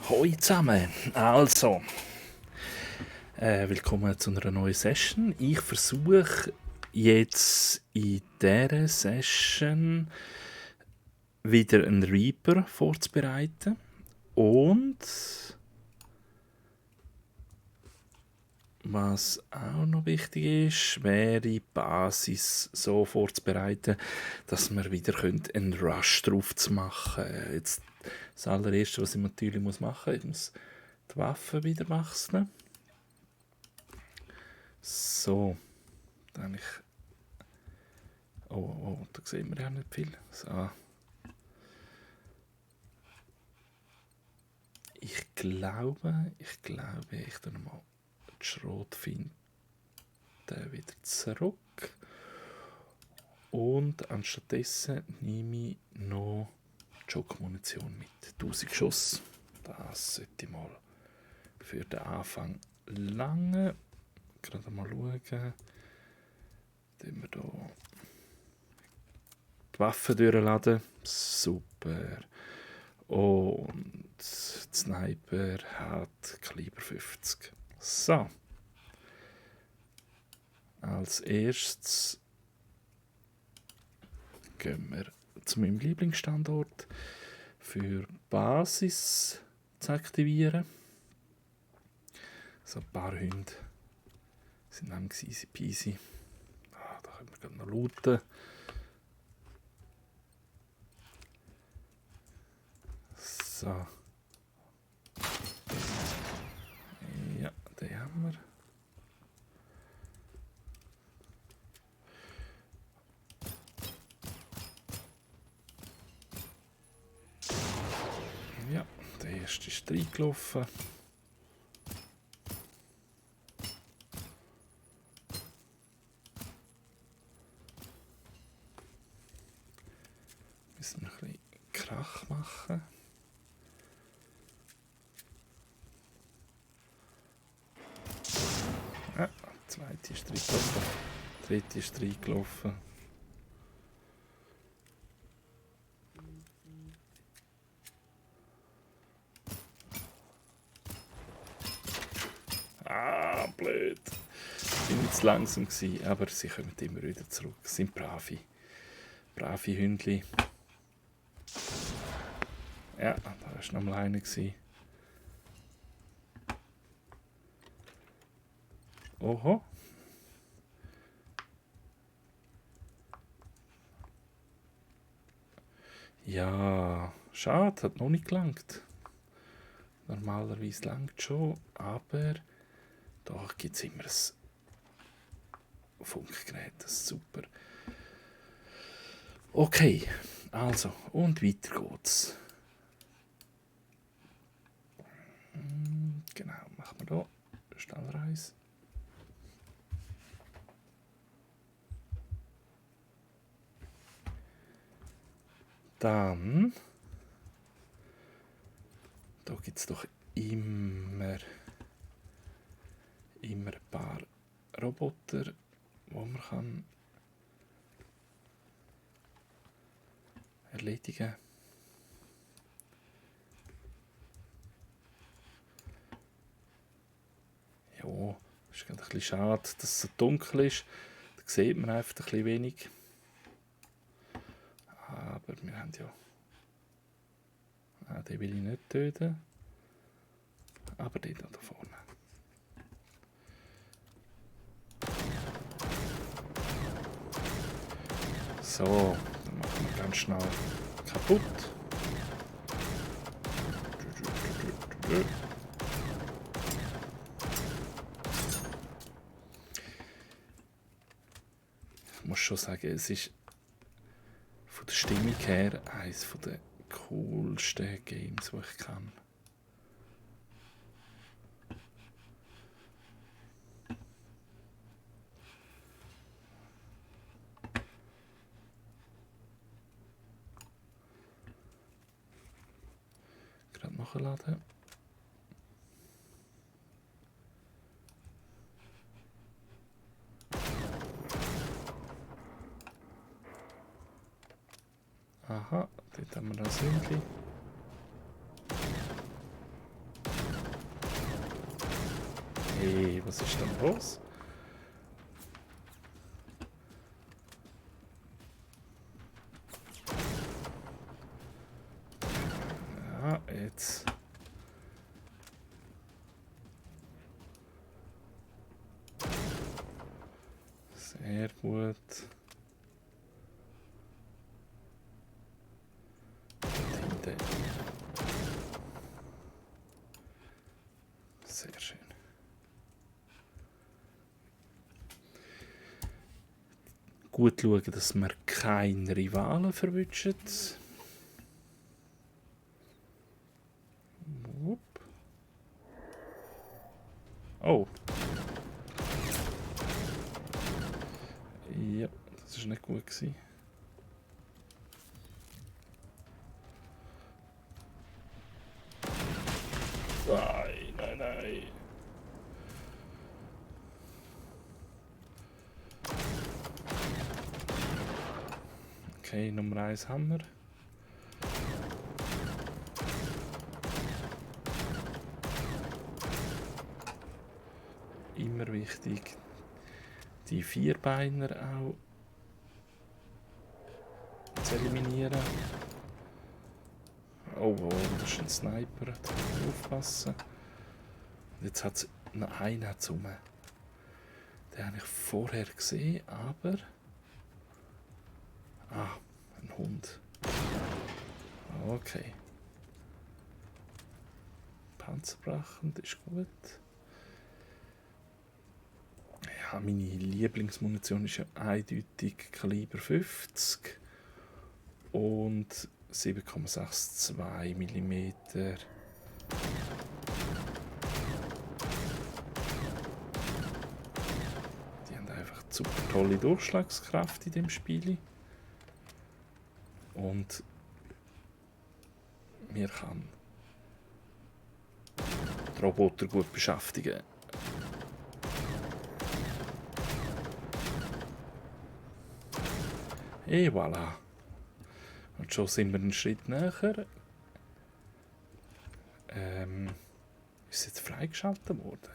Hallo zusammen, also, willkommen zu einer neuen Session. Ich versuche jetzt in dieser Session wieder einen Reaper vorzubereiten und was auch noch wichtig ist, wäre die Basis so vorzubereiten, dass wir wieder einen Rush drauf zu machen. Jetzt das allererste, was ich natürlich machen muss, ich muss die Waffe wieder wechseln. So, dann ich. Oh, da sehen wir ja nicht viel. So. Ich glaube, ich tue nochmal die Schrotfinte wieder zurück. Und anstattdessen nehme ich noch Schockmunition mit. 1000 Schuss. Das sollte ich mal für den Anfang lange. Gerade mal schauen. Dann wir hier die Waffe durchladen. Super. Und der Sniper hat Kaliber 50. So. Als erstes gehen wir zu meinem Lieblingsstandort für Basis zu aktivieren. So ein paar Hunde sind nämlich easy peasy. Da können wir noch looten. So. Ja, den haben wir. Ja, der erste ist reingelaufen. Müssen wir ein bisschen Krach machen. Ja, der zweite ist reingelaufen. Der dritte ist reingelaufen. Blöd. Ich war jetzt langsam, aber sie kommen immer wieder zurück. Es sind brave Hündchen. Ja, da war noch mal einer. Oho. Ja, schade, hat noch nicht gelangt. Normalerweise langt schon, aber da gibt es immer ein Funkgerät, das ist super. Okay, also, und weiter geht's. Genau, machen wir hier Schnellreise. Dann, da gibt es doch immer ein paar Roboter, die man kann erledigen. Ja, ist gerade ein bisschen schade, dass es so dunkel ist. Da sieht man einfach ein bisschen wenig. Aber wir haben ja... den will ich nicht töten. Aber den da vorne. So, dann machen wir ganz schnell kaputt. Ich muss schon sagen, es ist von der Stimmung her eines der coolsten Games, die ich kann. Gerade nachladen. Aha, dort haben wir das Hündchen. Hey, was ist denn los? Ja, jetzt. Sehr gut. Tinte. Sehr schön. Gut schauen, dass wir keinen Rivalen verwischen. Wupp. Oh. Ja, das war nicht gut gewesen. Nein, nein, nein. Okay, Nummer 1 haben wir. Immer wichtig, die Vierbeiner auch zu eliminieren. Oh, oh, das ist ein Sniper, da muss man aufpassen. Jetzt hat es noch einen rum. Den habe ich vorher gesehen, aber... Ah, ein Hund. Okay. Panzerbrechend ist gut. Ja, meine Lieblingsmunition ist ja eindeutig Kaliber 50 und 7,62 mm. Die haben einfach super tolle Durchschlagskraft in dem Spiel. Und mir kann die Roboter gut beschäftigen. Et voilà. Und schon sind wir einen Schritt näher. Ist jetzt freigeschaltet worden?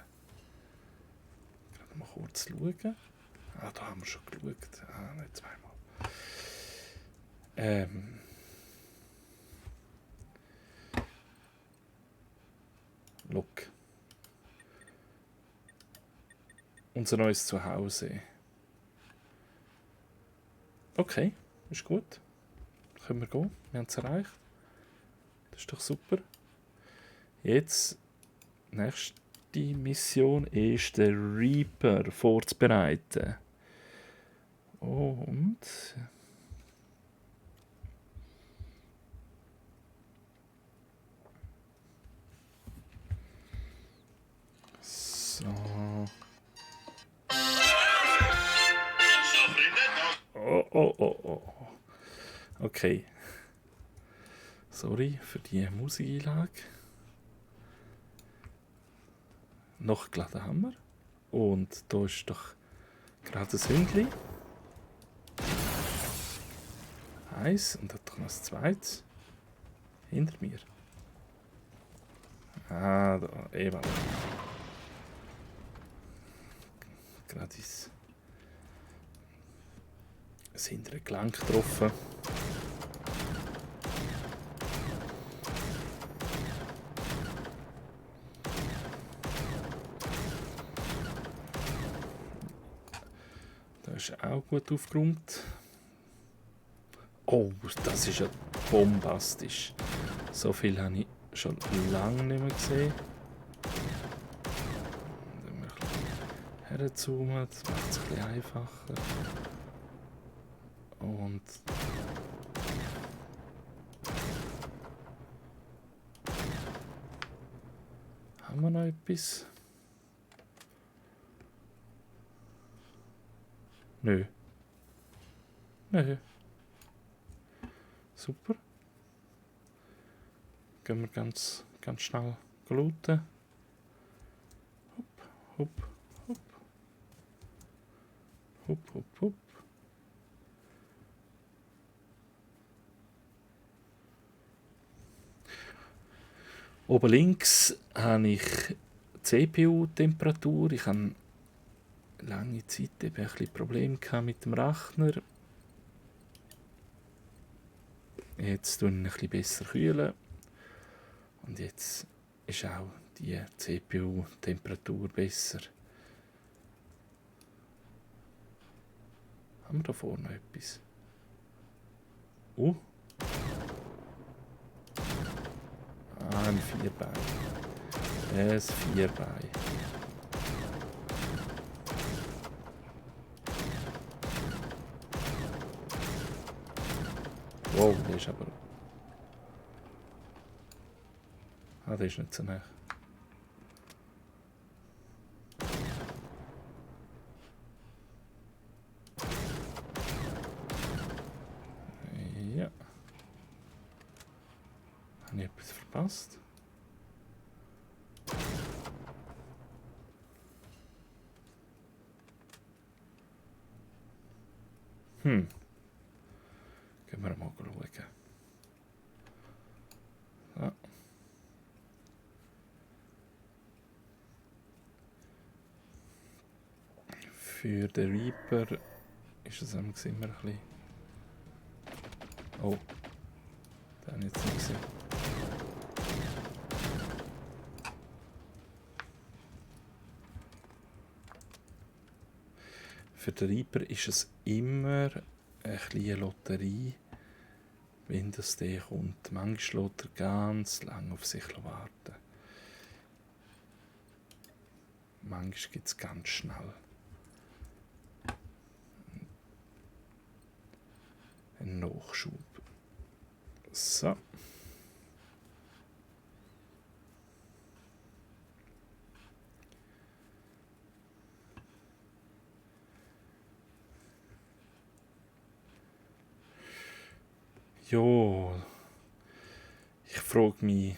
Gerade mal kurz schauen. Ah, da haben wir schon geschaut. Ah, nicht zweimal. Look. Unser neues Zuhause. Okay, ist gut. Können wir gehen. Wir haben es erreicht. Das ist doch super. Jetzt, nächste Mission ist der Reaper vorzubereiten. Und... So... Oh, oh, oh, oh. Okay. Sorry für die Musikeinlage. Noch geladen haben wir. Und da ist doch gerade ein Hündchen. Eins und hat doch noch ein zweites. Hinter mir. Ah, da, eben. Gerade das hintere Gelenk getroffen. Da ist auch gut aufgeräumt. Oh, das ist ja bombastisch. So viel habe ich schon lange nicht mehr gesehen. Wenn wir ein bisschen herzoomen, das macht es ein bisschen einfacher. Und haben wir noch etwas? Nö. Nö. Super. Gehen wir ganz schnell looten. Hopp, hopp, hopp. Hopp, hopp, hopp. Oben links habe ich CPU-Temperatur. Ich hatte lange Zeit eben ein bisschen Probleme mit dem Rechner. Jetzt tue ich ihn ein bisschen besser kühlen. Und jetzt ist auch die CPU-Temperatur besser. Haben wir da vorne noch etwas? Ein Vierbein. Ein Vierbein. Wow, der ist aber... Ah, der ist nicht so nah. Ja. Habe ich etwas verpasst? Gehen wir mal schauen. Ja. Für den Reaper ist es immer ein bisschen... Oh, den habe ich jetzt nicht gesehen. Für den Reaper ist es immer eine kleine Lotterie, wenn das der kommt. Manchmal lässt er ganz lange auf sich warten. Manchmal gibt es ganz schnell einen Nachschub. So. Ja, ich frage mich,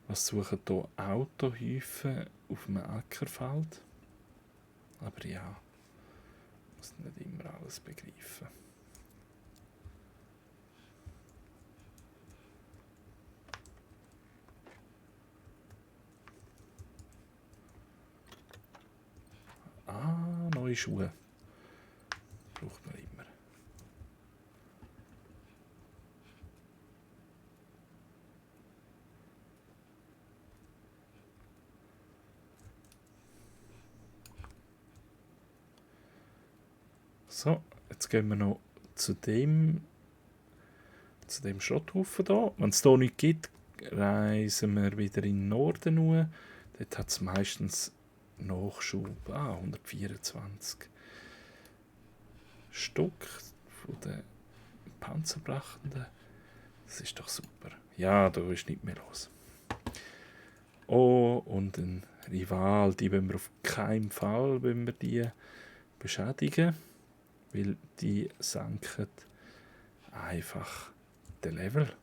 was suchen hier Autohäufen auf einem Ackerfeld? Aber ja, muss nicht immer alles begreifen. Ah, neue Schuhe. Braucht man immer. So, jetzt gehen wir noch zu dem Schrotthaufen hier. Wenn es hier nichts gibt, reisen wir wieder in den Norden nur. Dort hat es meistens Nachschub. 124 Stück von den Panzerbrachenden. Das ist doch super. Ja, da ist nicht mehr los. Oh, und ein Rival, die wollen wir auf keinen Fall beschädigen, weil die senken einfach den Level.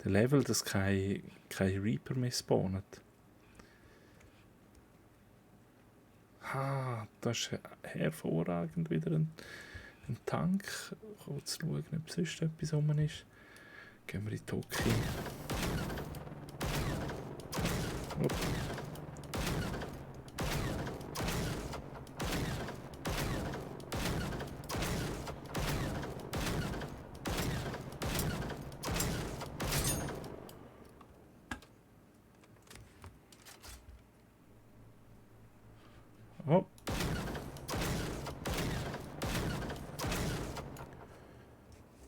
Der Level, dass kein Reaper mehr spawnt. Das ist hervorragend wieder ein Tank. Kurz schauen, ob sonst etwas rum ist. Gehen wir in die Toki. Hopp. Oh.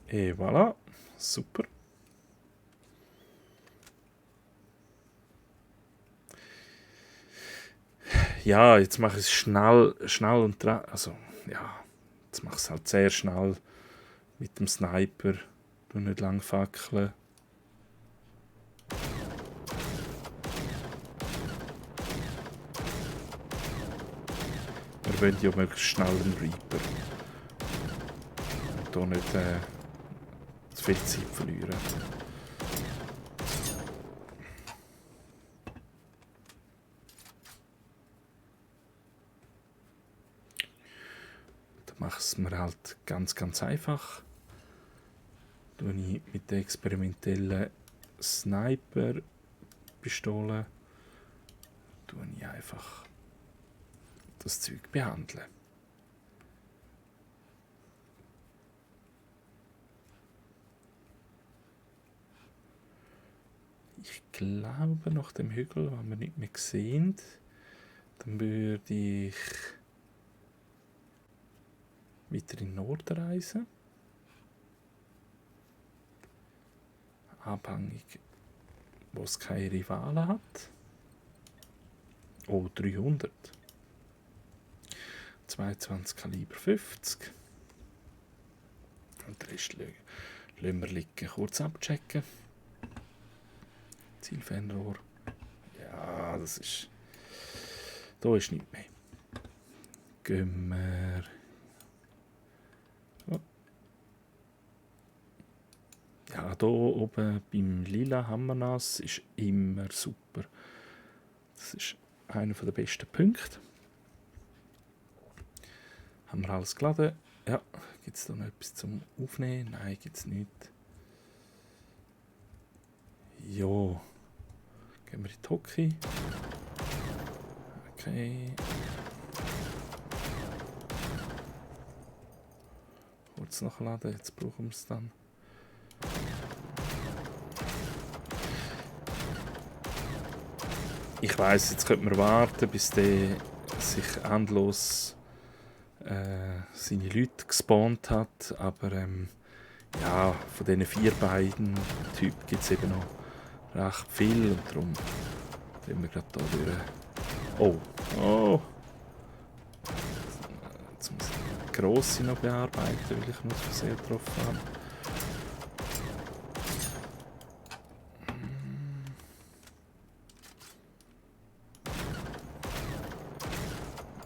Et voilà. Super. Ja, jetzt mache ich es schnell und also ja, jetzt mache ich es halt sehr schnell mit dem Sniper. Du nicht lang fackeln. Wir wollen ja möglichst schnell einen Reaper. Und hier nicht zu viel Zeit verlieren. Da mache ich es mir halt ganz einfach. Tue ich mit den experimentellen Sniper-Pistole tue ich einfach das Zeug behandeln. Ich glaube, nach dem Hügel, wenn wir nicht mehr sehen, dann würde ich weiter in den Norden reisen. Abhängig, wo es keine Rivalen hat. Oh, 300. 22 Kaliber 50. Und den Rest lassen wir liegen. Kurz abchecken. Zielfernrohr. Ja, das ist... Da ist nichts mehr. Gehen wir... Oh. Ja, hier oben beim lila Hammernass ist immer super. Das ist einer der besten Punkte. Haben wir alles geladen? Ja. Gibt es da noch etwas zum Aufnehmen? Nein, gibt es nicht. Ja. Gehen wir in die Hockey. Okay. Kurz nachladen, jetzt brauchen wir es dann. Ich weiss, jetzt könnte man warten, bis der sich endlos seine Leute gespawnt hat, aber ja, von diesen 4 beiden Typen gibt es eben noch recht viel und darum sind wir gerade hier durch. Oh, oh! Jetzt muss ich die Grosse noch bearbeiten, weil ich noch zu sehr getroffen habe.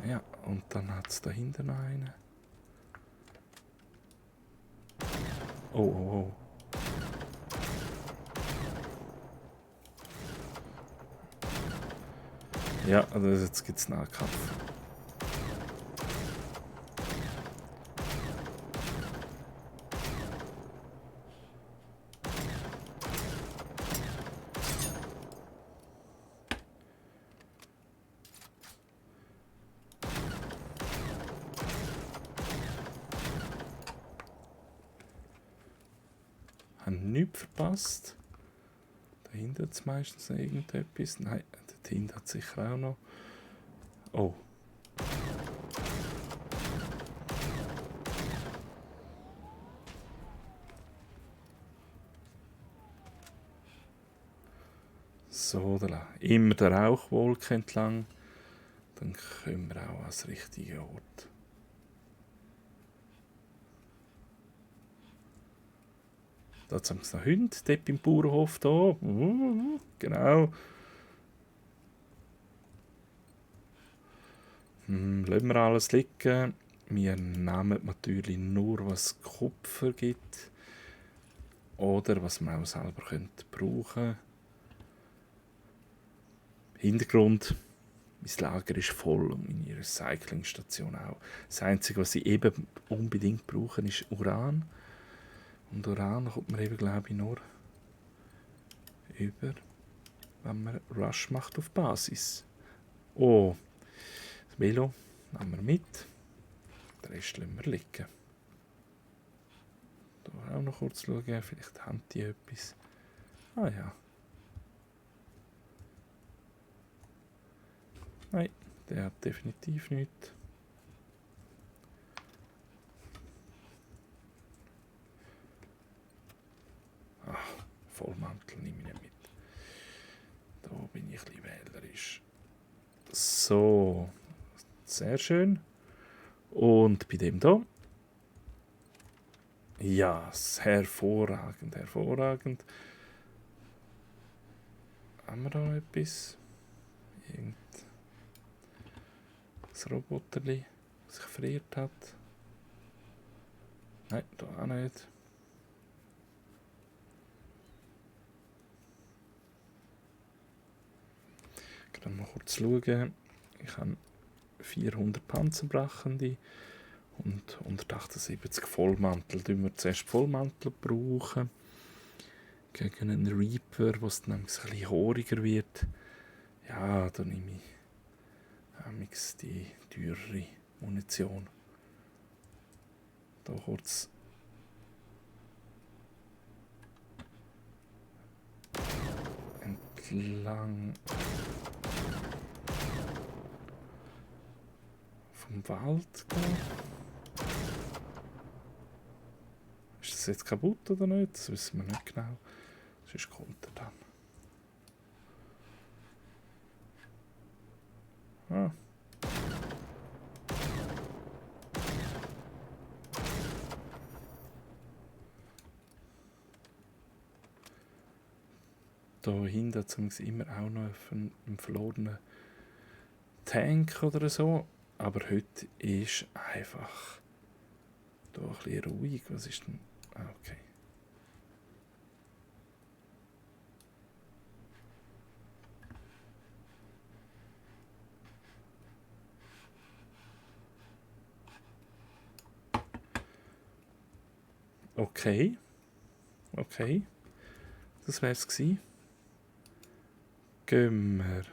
Ja, und dann hat es da hinten noch einen. Oh, oh, oh. Ja, also jetzt gibt es Nahkampf. Haben nichts verpasst. Dahinter hat es meistens noch irgendetwas. Nein, dahinter hat es sicher auch noch. Oh. So, da immer der Rauchwolke entlang. Dann kommen wir auch ans richtige Ort. Da haben wir noch Hunde, dort im Bauernhof hier. Genau. Lassen wir alles liegen. Wir nehmen natürlich nur, was Kupfer gibt. Oder was wir auch selber brauchen können. Hintergrund. Mein Lager ist voll und meine Recyclingstation auch. Das Einzige, was ich eben unbedingt brauche, ist Uran. Und Uran kommt man eben, glaube ich, nur über, wenn man Rush macht auf Basis. Oh, das Velo nehmen wir mit. Den Rest lassen wir liegen. Hier auch noch kurz schauen, vielleicht haben die etwas. Ah ja. Nein, der hat definitiv nichts. Vollmantel nehme ich nicht mit. Da bin ich ein bisschen wählerisch. So, sehr schön. Und bei dem da. Ja, hervorragend, hervorragend. Haben wir da noch etwas? Das Roboterli, das sich friert hat. Nein, da auch nicht. Ich kann mal kurz schauen. Ich habe 400 Panzerbrechende und 178 Vollmantel. Da wir zuerst Vollmantel brauchen. gegen einen Reaper, wo es dann ein bisschen horiger wird. Ja, da nehme ich die teurere Munition. Da kurz entlang vom Wald gehen. Ist das jetzt kaputt oder nicht? Das wissen wir nicht genau. Sonst kommt er dann. Ah. Da hinten hat es immer auch noch einen verlorenen Tank oder so. Aber heute ist einfach da ein bisschen ruhig. Was ist denn? Ah, okay. Okay. Okay. Das wär's gewesen. Gehen wir.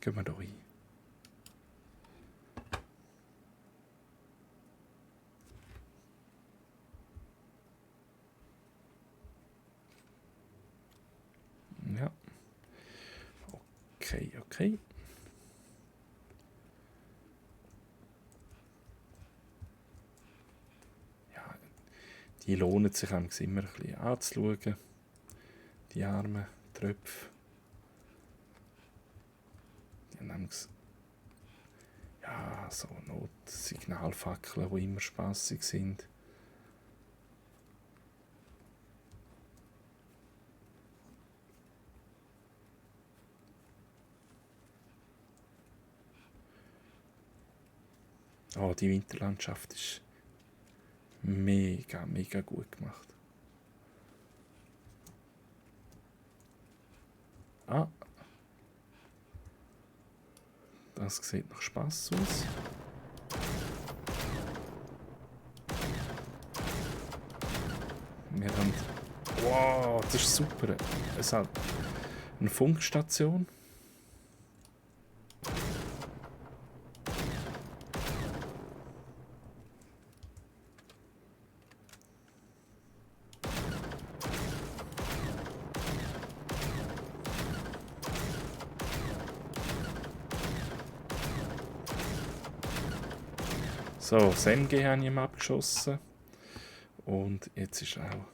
Gehen wir da rein. Ja. Okay, okay. Ja, die lohnen sich immer ein bisschen anzuschauen. Die armen Tröpfe. Die haben ja, so Notsignalfackeln, die immer spassig sind. Oh, die Winterlandschaft ist mega, mega gut gemacht. Ah. Das sieht nach Spass aus. Wir haben... Wow, das ist super. Es hat eine Funkstation. So, das MG habe ich ihm abgeschossen. Und jetzt ist auch...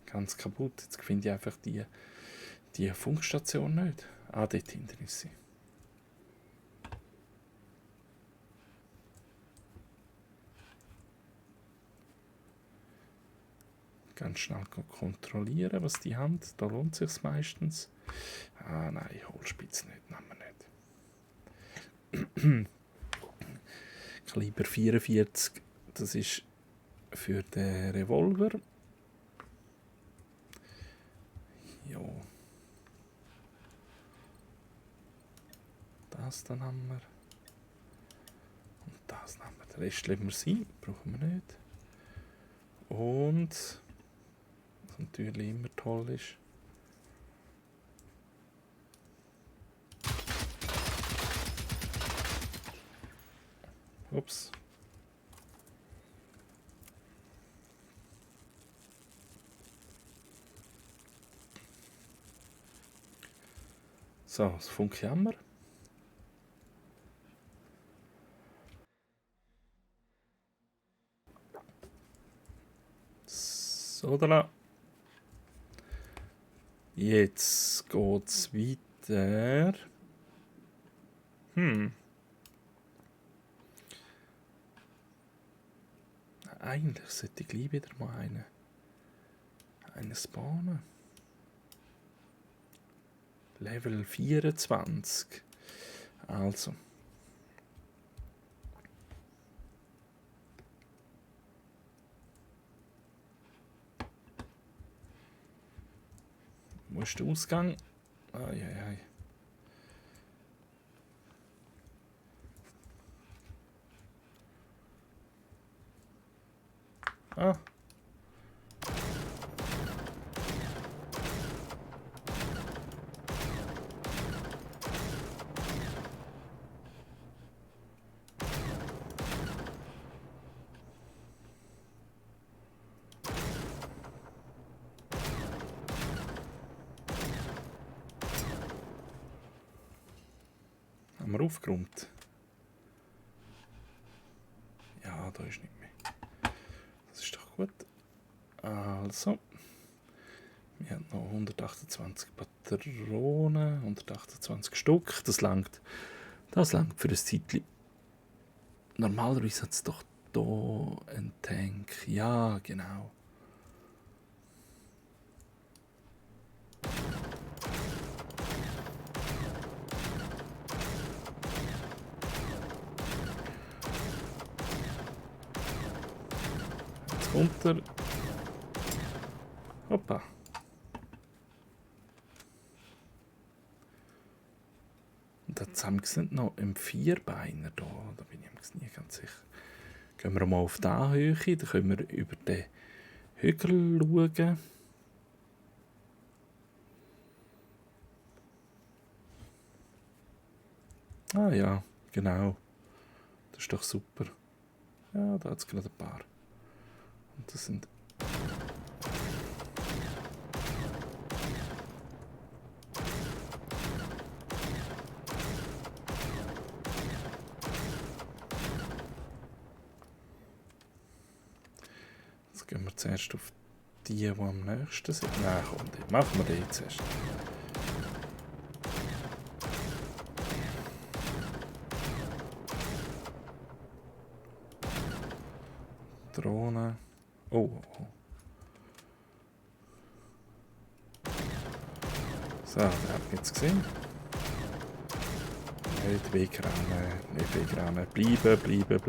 ganz kaputt. Jetzt finde ich einfach die Funkstation nicht. Ah, dort hinten ist sie. Ganz schnell kontrollieren, was die haben. Da lohnt es sich meistens. Ah nein, Holzspitze nicht, nehmen wir nicht. Kaliber 44, das ist für den Revolver. Ja. Das dann haben wir. Und das nehmen wir. Den Rest lassen wir sein, brauchen wir nicht. Und was natürlich immer toll ist. Ups. So, das Funke haben wir. So, da. Jetzt geht's weiter. Eigentlich sollte ich gleich wieder mal eine spawnen. Level 24. Also. Wo ist der Ausgang? Eieiei. Ah. Haben wir aufgeräumt? Ja, da ist nicht mehr. Das ist doch gut. Also. Wir haben noch 128 Patronen, 128 Stück. Das langt für ein Zeitchen. Normalerweise hat es doch hier einen Tank. Ja, genau. Jetzt kommt er. Hoppa. Und jetzt haben wir noch einen Vierbeiner da. Da bin ich mir nie ganz sicher. Gehen wir mal auf diese Höhe. Da können wir über den Hügel schauen. Ah ja, genau. Das ist doch super. Ja, da hat es gerade ein paar. Und das sind... Jetzt gehen wir zuerst auf die am nächsten sind. Nein, komm, die machen wir die zuerst. Drohne. Oh. So, der hat mich jetzt gesehen. Nicht wegrennen, nicht wegrennen. Bleiben.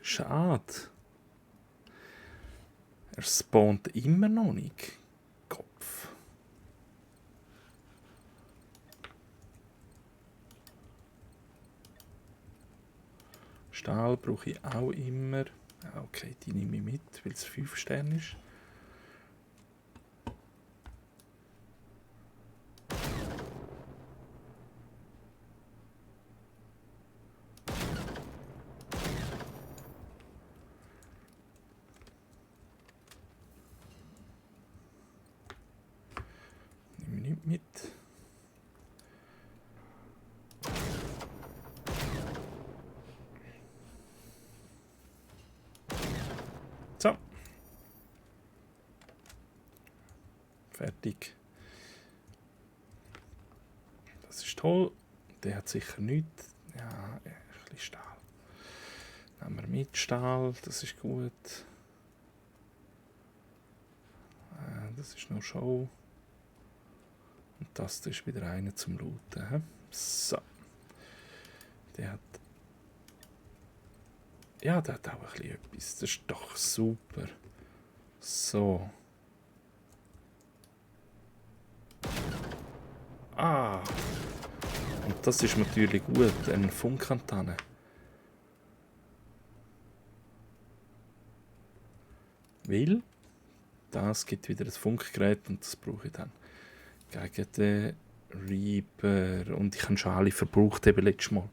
Schade. Er spawnt immer noch nicht. Kopf. Stahl brauche ich auch immer. Okay, die nehme ich mit, weil es 5 Sterne ist. Nehme ich nicht mit. So. Fertig. Das ist toll. Der hat sicher nichts. Ja, ein bisschen Stahl. Nehmen wir mit Stahl, das ist gut. Das ist noch Show. Und das ist wieder einer zum Looten. He? So. Der hat... Ja, der hat auch ein bisschen etwas. Das ist doch super. So. Ah. Und das ist natürlich gut. Eine Funkantenne. Weil das gibt wieder ein Funkgerät und das brauche ich dann gegen den Reaper. Und ich habe schon alle verbraucht eben letztes Mal.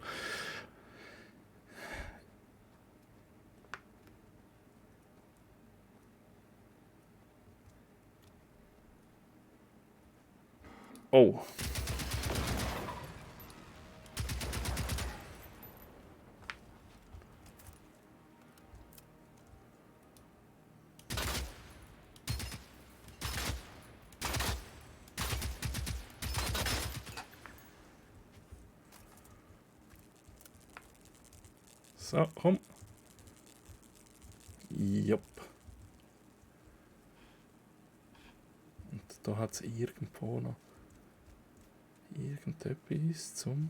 Oh. So, komm. Jupp. Und da hat es irgendwo noch irgendetwas zum...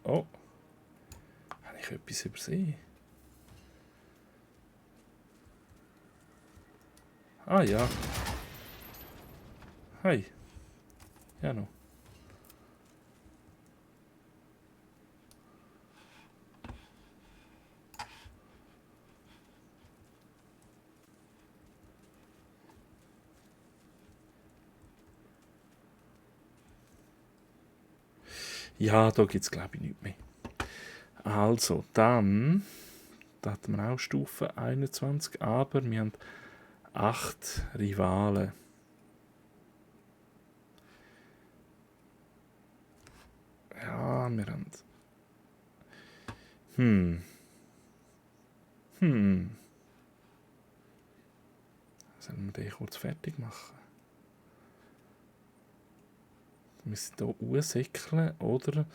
Oh. Habe ich etwas übersehen? Ah ja. Hi. Ja noch. Ja, da gibt es glaube ich nichts mehr. Also, dann... Da hatten wir auch Stufe 21, aber wir haben 8 Rivalen. Ja, wir haben... Sollen wir den kurz fertig machen? Wir müssen hier raussäckeln oder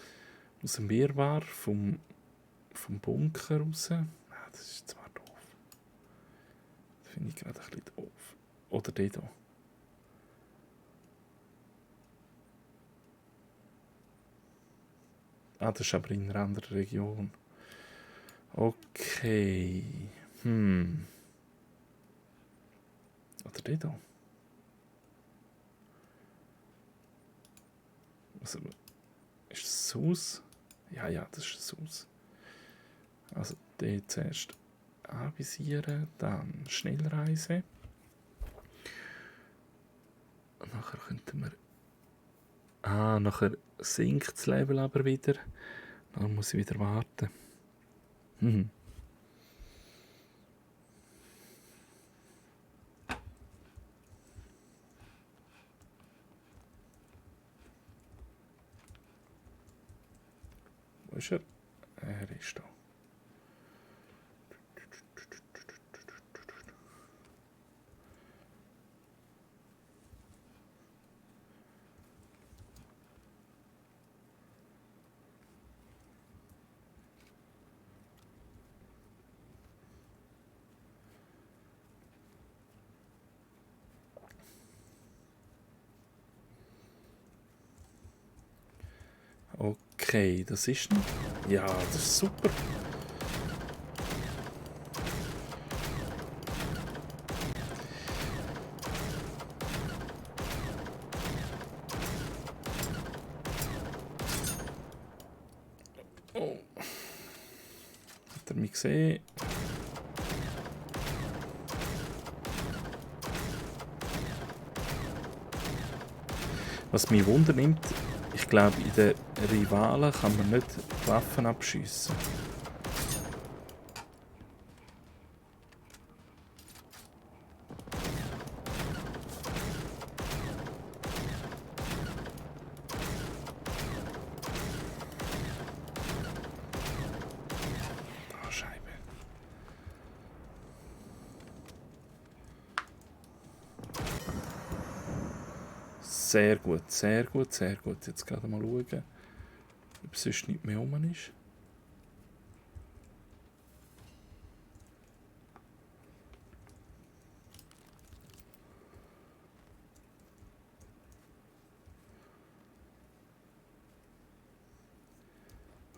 aus dem Wirrwarr vom Bunker raus. Ah, das ist zwar doof. Das finde ich gerade ein bisschen doof. Oder den hier. Ah, das ist aber in einer anderen Region. Okay. Oder den hier. Also, ist das Haus? Ja, das ist das Haus. Also, den zuerst anvisieren, dann Schnellreise. Und nachher könnten wir... Ah, nachher sinkt das Level aber wieder. Dann muss ich wieder warten. Wo ist er? Er ist da. Okay, das ist noch. Ja, das ist super. Oh. Hat er mich gesehen? Was mich wundernimmt, ich glaube, in den Rivalen kann man nicht Waffen abschiessen. Ah, Scheibe. Sehr gut, sehr gut, sehr gut. Jetzt gerade mal schauen, ob es sonst nicht mehr rum ist.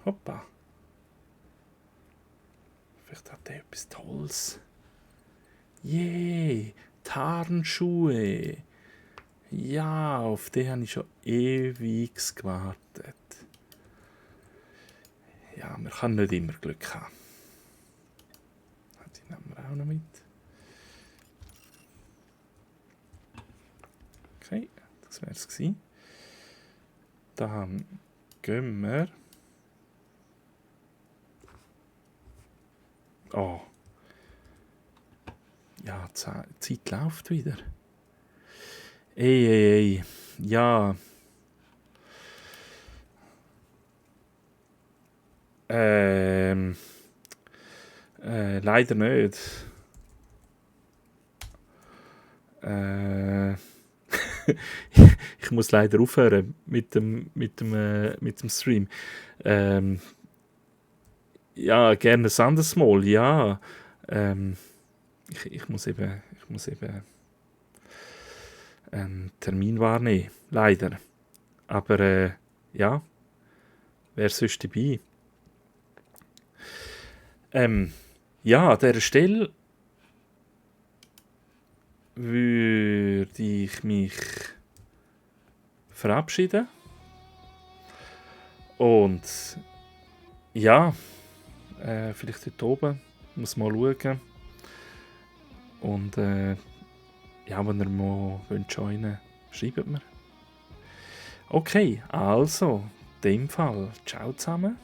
Hoppa. Vielleicht hat er etwas Tolles. Yay, Tarnschuhe. Ja, auf die habe ich schon ewig gewartet. Ja, man kann nicht immer Glück haben. Die nehmen wir auch noch mit. Okay, das wäre es gewesen. Dann gehen wir. Oh. Ja, die Zeit läuft wieder. Ey. Ja. Leider nicht. Äh, ich muss leider aufhören mit dem Stream. Ja, gerne ein anderes Mal, ja. Ich muss eben einen Termin wahrnehmen, leider. Aber ja, wer sonst dabei? Ja, an dieser Stelle würde ich mich verabschieden. Und ja, vielleicht dort oben, muss mal schauen. Und ja, wenn ihr mal joinen wollt, schreibt mir. Okay, also, in dem Fall, ciao zusammen.